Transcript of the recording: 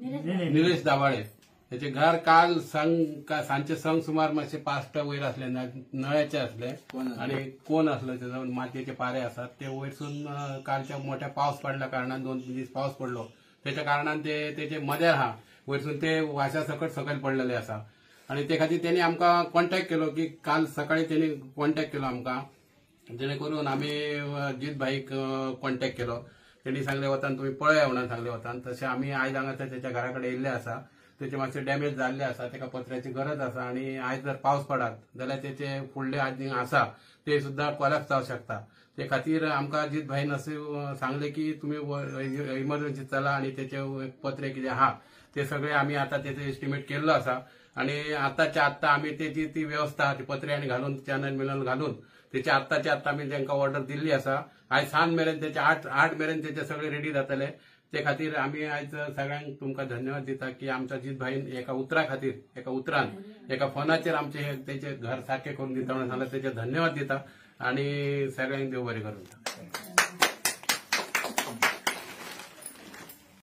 निलेश दाभाळे त्याचे घर काल सांजचे संग सुमार मातशे पास्ट वयर असले, नळ्याचे असले आणि कोण असलो तेजो मातयेचे पारे आसात ते वयरसून कालच्या मोठ्या पावस पडल्या कारणान 2-3 दीस पावस पडलो त्याच्या कारणान ते तेचे मदेर आहा वयरसून ते वाशा सकट सकयल पडलेले आसा आणि ते खातीर त्यांनी आमकां कॉन्टॅक्ट केलो की काल सकाळी त्यांनी कॉन्टॅक्ट केलो आमकां, जेणे करून आमी जीत भाईक कॉन्टॅक्ट केलो. त्यांनी सांगले वतान तुमी पळया म्हणून सांगले वतान, तशें आमी आयज हांगासर तेच्या घरा कडेन येयल्ले आसा. तेचे मातशे डॅमेज जाल्ले आसा, तेका पत्र्याची गरज आसा आणि आयज जर पावस पडत जाल्यार तेचे फुडले आयज आसा ते सुद्दां कोलॅप्स जावंक शकता. ते खातीर आमकां जीत भाईन अशें सांगले की तुमी इमर्जन्सी चला आणि तेचे पत्रे कितें आहा ते सगळे आमी आतां तेचे एस्टिमेट केल्लो आसा आणि आतांच्या आत्तां आमी तेची ती वेवस्था ती पत्रे आनी घालून चॅनल मिनल घालून तेचे आत्ताच्या आत्तां आमी तांकां ऑर्डर दिल्ली आसा. आयज सांज मेरेन तेचे 8 मेरेन तेचे सगळे रेडी जातले. ते खातीर आमी आयज सगळ्यांक तुमकां धन्यवाद दिता की आमच्या जीत भाईन एका उतरा खातीर, एका उतरान, एका फोनाचेर आमचे तेचे घर सारकें करून दिता म्हणून सांगलें, तेचे धन्यवाद दिता आणि सगळ्यांक देव बरें करूं.